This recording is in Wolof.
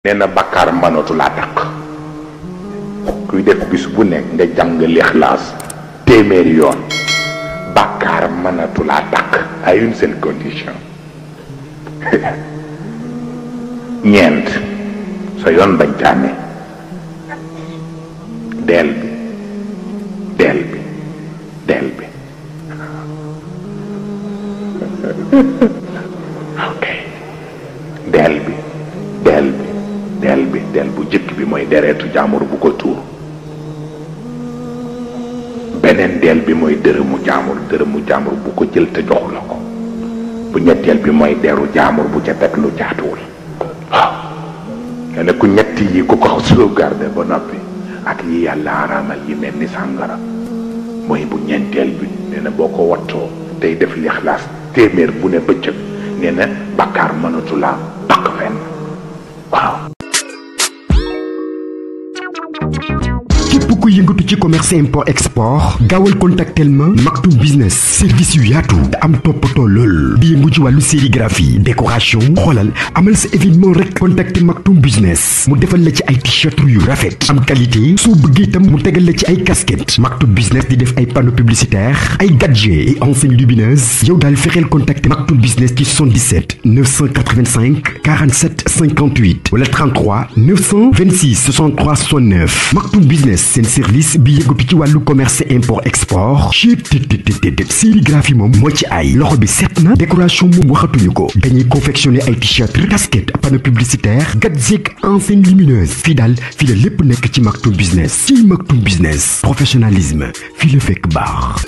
nee na bàkkaar mënatu laa takk kuy def bis bu nekk nga jàng lixlaas téeméeri yoon bàkkaar mënatu laa takk à une seule condition ñeent sa yoon bañ caane del bi ok del bu jëkk bi mooy deretu jaamur bu ko tuur beneen del bi mooy dërëmu jaamur bu ko jël te joxu la ko bu ñetteel bi mooy deru jaamur bu ca teg lu jaatuwul waaw nga ne ku ñetti yi ku ko sauvegarder ba noppi ak yi yàlla araamal yi mel ni sàngara mooy bu ñeenteel bi nee na boo ko wattoo tey def lixlaas téeméer bu ne bëccëg nee na bàkkaar mënatu laa takk fenn waaw. képp ku yëngatu ci commerce import export gaawal contactel ma Maktoum Business service yu yaatu te am toppatoo lool di yëngu ci wàllu sérigraphie décoration xoolal amal sa événement rek contacter Maktoum Business mu defal la ci ay t-shirt yu rafet am qualité soo bëggee itam mu tegal la ci ay casquette Maktoum Business di def ay panneaux publicitaires ay gadgets et enseignes lumineuses yow daal fexeel contacter Maktoum Business ci 77 985 47 58 wala 33 926 63 69 Maktoum Business seen service bi yëngatu ci wàllu commerce import export sérigraphie moom moo ci ay loxo bi set na décoration moom waxatuñu ko dañuy confectionner ay t-shirt casquette panneau publicitaire gadget enseigne lumineuse fii daal fii la lépp nekk ci Maktoum Business ci Maktoum Business professionnalisme fii la fekk baax.